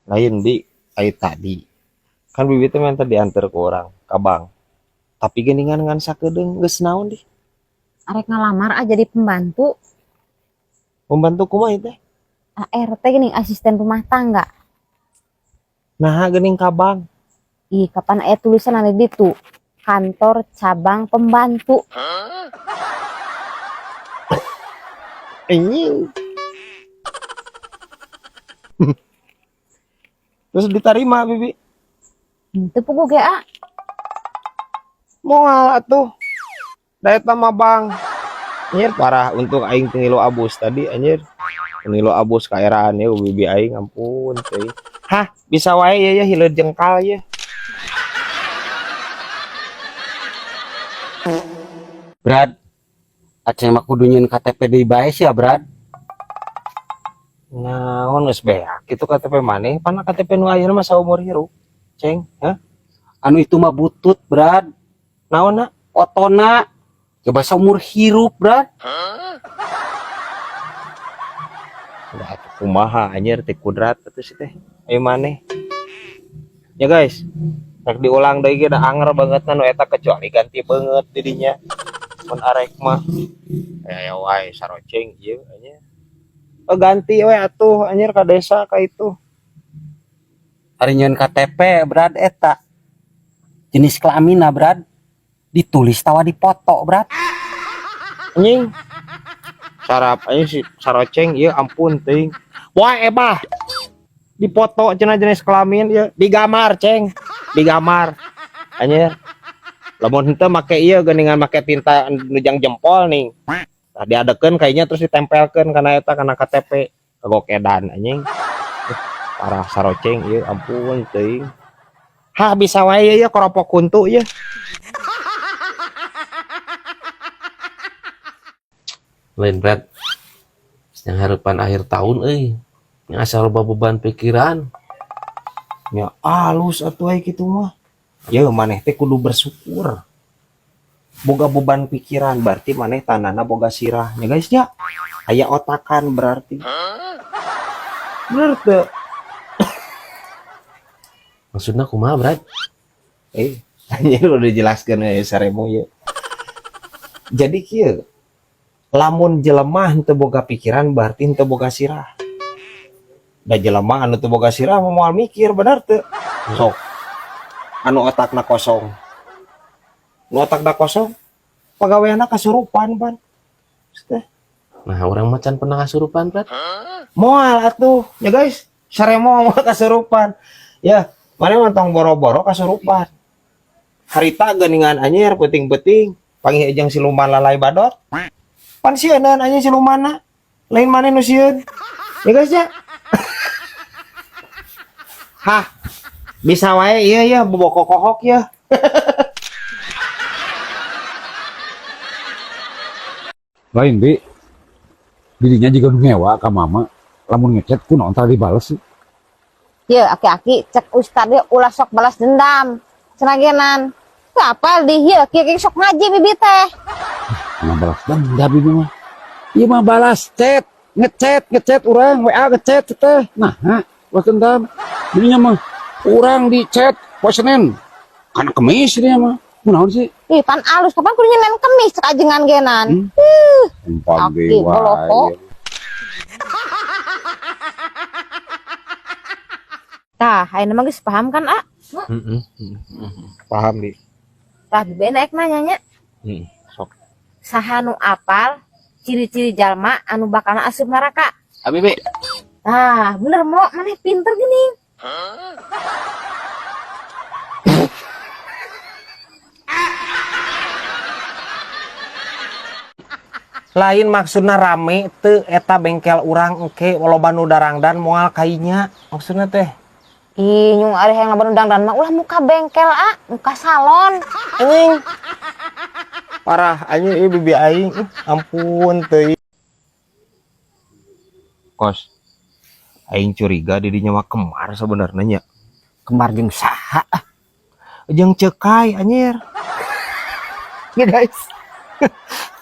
Lain di ai tadi. Kan bibi teh minta diantar ke orang ka bank. Tapi geuningan ngan sakedeung geus naon di? Arek ngalamar ah jadi pembantu. Pembantu kumaha teh? ART geuning, asisten rumah tangga. Nah, geuning ka bank. Ih, kapan aya tulisan ada di ditu? Kantor cabang pembantu. Anjing. Terus diterima bibi? Itu puguh ge ah. Moal atuh. Da eta mah bank. Anjir parah, untuk aing teu ngilu abus tadi anjir. Ngilu abus kaeraan ya bibi aing, ampun teuing. Hah, bisa wae ya ya hileud jengkal ya. Brad, aceng mah kudu nyieun KTP deui bae sia, Brad. Naon geus beak kitu KTP maneh, pana KTP nu ayeuna mah saumur hirup. Ceng, hah? Anu itu mah butut, Brad. Naonna? Otona. Coba saumur hirup, Brad. Udah atuh kumaha anjir teh kudrat atuh si teh. Ayo maneh. Ya guys, rek diulang deui ge da anger banget nu eta kecuali ganti beungeut didinya. Mun arek mah aya wae saroceng ieu anjir. Oh, ganti we atuh anjir ka desa ka itu. Ari nyieun KTP, Brad, eta. Jenis kelaminna, Brad. Ditulis tawa dipoto, Brad. Anjing. Sarap anjing si saroceng ieu, ampun teuing. Wah ebah. Dipoto cenah jenis kelamin ieu, digamar ceng, digamar. Anjir. Lamun henteu make ieu geuningan make tinta nujang jempol nih. Nah, diadekeun kayaknya terus ditempelkeun kana eta kana KTP. Kagok edan anjing. Parah saroceng ieu, ampun teuing. Hah, bisa wae ieu koropok kuntu ieu. Lain Brad, yang harapan akhir tahun euy. Yang asal loba beban pikiran. Ya alus atuh ai kitu mah. Ya maneh teh kudu bersyukur. Boga beban pikiran berarti maneh tanana boga sirah. Ya guys ya. Aya otakan berarti. Bener teu? Maksudna kumaha, Brad? Anjir udah dijelaskeun ya saremo ieu. Jadi kieu, lamun jelema henteu boga pikiran berarti henteu boga sirah. Da jelema anu teu boga sirah mah moal mikir, bener teu? Sok. Anu otakna kosong. Nu otakna kosong, pagaweanna kasurupan pan. Teh. Nah, urang mah can pernah kasurupan, Brad. Moal atuh, ya guys, saremo moal kasurupan. Ya, maneh mah tong boro-boro kasurupan. Harita geuningan anjir peuting-peuting, panggih jeung siluman lalai badot. Pan sieunan anjing silumanna. Lain maneh nu sieun. Ya guys ya. Hah. Bisa wae ieu ya boboko kohok ya. Lain bi, dirinya juga nu ngewa ka mama, lamun ngechat kunaon tara dibales sih. Ye, aki-aki cek ustad ge ulah sok balas dendam. Cenah genan. Teu apal di ieu kieu sok ngaji bibi teh. Nah, balas dendam bibi mah. Ieu mah balas chat, ngechat, ngechat urang, WA ngechat teh. Nah, ha, balas dendam. Dirinya mah urang di chat poe Senin. Kana Kemis dirinya mah. Kunaon sih? Ih, pan alus kapan kudu nyenin Kemis cek ajengan genan. Empang Aki, deui wae. boloko. Tah, ayeuna mah geus paham kan, A? Heeh. Paham, Di. Tah, bibi naik nanya nya. Heeh, sok. Saha nu apal ciri-ciri jalma anu bakalna asup neraka? Abi, Bi. Tah, bener mo, maneh pinter geuning. Lain maksudna rame teu eta bengkel urang engke loba nu darangdan moal kainya maksudna teh. Ih, nyung ari hayang loba nu dangdan mah ulah muka bengkel a, muka salon. Anjing. Parah anjing ieu bibi aing. Ih, ampun teuing. Kos. Aing curiga didinya mah kemar sebenarnya nya. Kemar jeung saha? Jeung cekai anjir. Ya guys.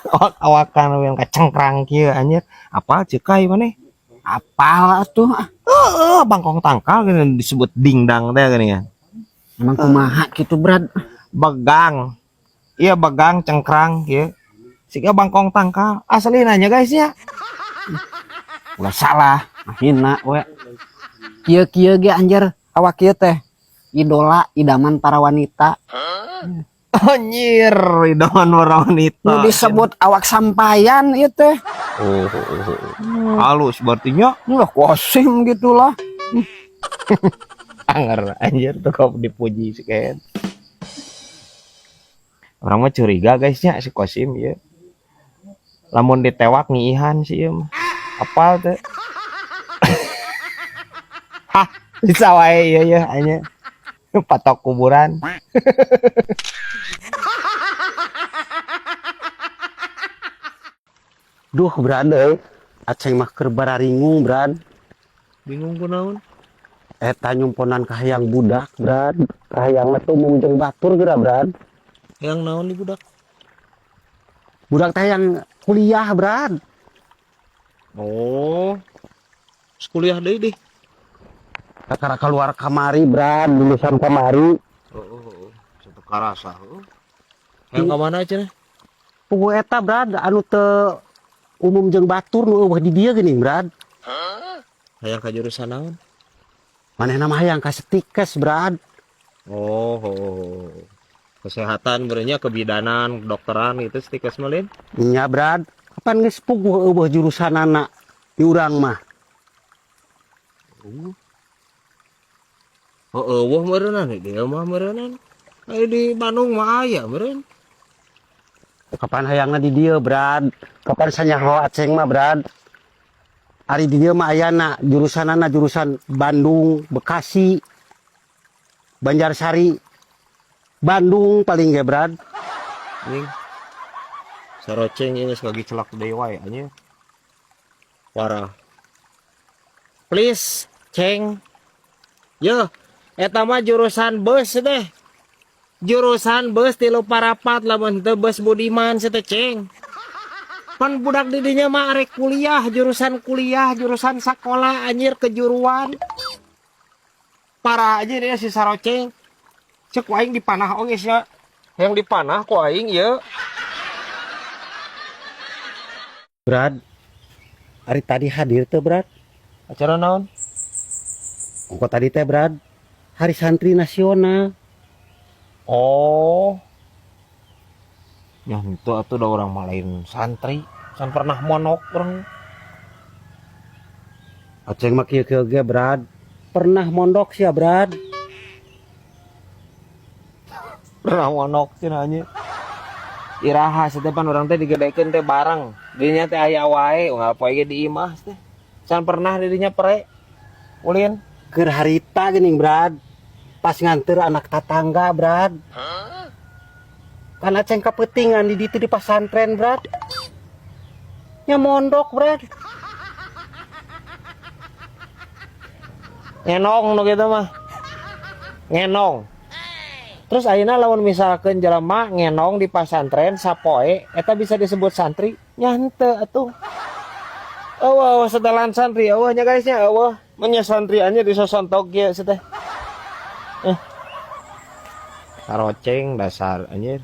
Awak-awakan yang kacengkrang kieu anjir. Apal cekai maneh? Apal atuh. Heeh, bangkong tangkal gini disebut dingdang teh gini kan. Emang kumaha gitu, Brad? Begang. Iya begang cengkrang kieu. Siga bangkong tangkal. Asli nanya guys ya. Ulah salah. Hina we. Kieu-kieu ge anjir awak kieu teh. Idola idaman para wanita. Anjir, idaman para wanita. Nu disebut awak sampayan ieu teh. Oh. Halus berarti nya. Lah Kosim gitulah. Anger anjir tuh kau dipuji si Ken. Orang mah curiga guysnya si Kosim ya. Lamun ditewak ngiihan sih ieu mah. Apal teh. Hah, bisa wae ieu ya anya. Patok kuburan. Duh, Brad euy. Aceng mah keur bararingung, Brad. Bingung kunaon? Eta nyumponan kahayang budak, Brad. Kahayangna tuh umum jeung batur geura, Brad. Yang naon di budak? Budak teh yang kuliah, Brad. Oh. Kuliah deui deh. Kakara keluar kamari, Brad, lulusan kamari. Oh. Satu karasa. Yang ka mana cenah? Puguh eta, Brad, anu teu umum jeung batur nu eueuh di dieu geuning, Brad. Hayang ka jurusan naon? Manehna mah hayang ka stikes, Brad. Oh. Kesehatan berenya kebidanan, kedokteran gitu stikes mah lain. Nya, Brad. Kapan geus puguh eueuh jurusanana di urang mah? Oh, eueuh meureunnan di dieu mah meureunnan. Aya di Bandung mah aya meureun. Kapan hayangna di dieu, Brad? Kapan sanyaho aceng mah, Brad? Ari di dieu mah ayana jurusanana jurusan Bandung, Bekasi, Banjarsari, Bandung paling ge, Brad. Anjing. Saroceng ieu geus kagicelak deui wae anjing. Parah. Please, Ceng. Yo, eta mah jurusan bus deh. Jurusan bus tilu parapat lamun teu bus Budiman teh Ceng. Pan budak di dinya mah arek kuliah, jurusan kuliah, jurusan sekolah anjir kejuruan. Parah aja dia si Saroceng. Cek ku aing dipanah oge sia. Yang dipanah ku aing ieu. Brad, ari tadi hadir teh, Brad. Acara naon? Ongko tadi teh, Brad, Hari Santri Nasional. Oh. Ya itu atuh da urang mah lain santri, can pernah monok urang. Aceng mah kieu-kieu ge, Brad. Pernah mondok sia, Brad. Pernah monok cenah nya. Iraha satepan urang teh digedekeun teh bareng. Dinya teh aya wae unggal poe ge di imah teh. Can pernah di dinya pre. Ulin. Keur harita geuning, Brad. Pas nganter anak tatangga, Brad. Kan aceng kapetingan di ditu di pasantren, Brad. Nya mondok, Brad. Ngenong nu kitu mah. Ngenong. Terus ayeuna lamun misalkeun jelema ngenong di pasantren sapoe eta bisa disebut santri? Nya henteu atuh. Eueuh setelan santri eueuh nya guys nya eueuh. Mun santriannya disosontok kieu teh. Saroceng dasar anjir.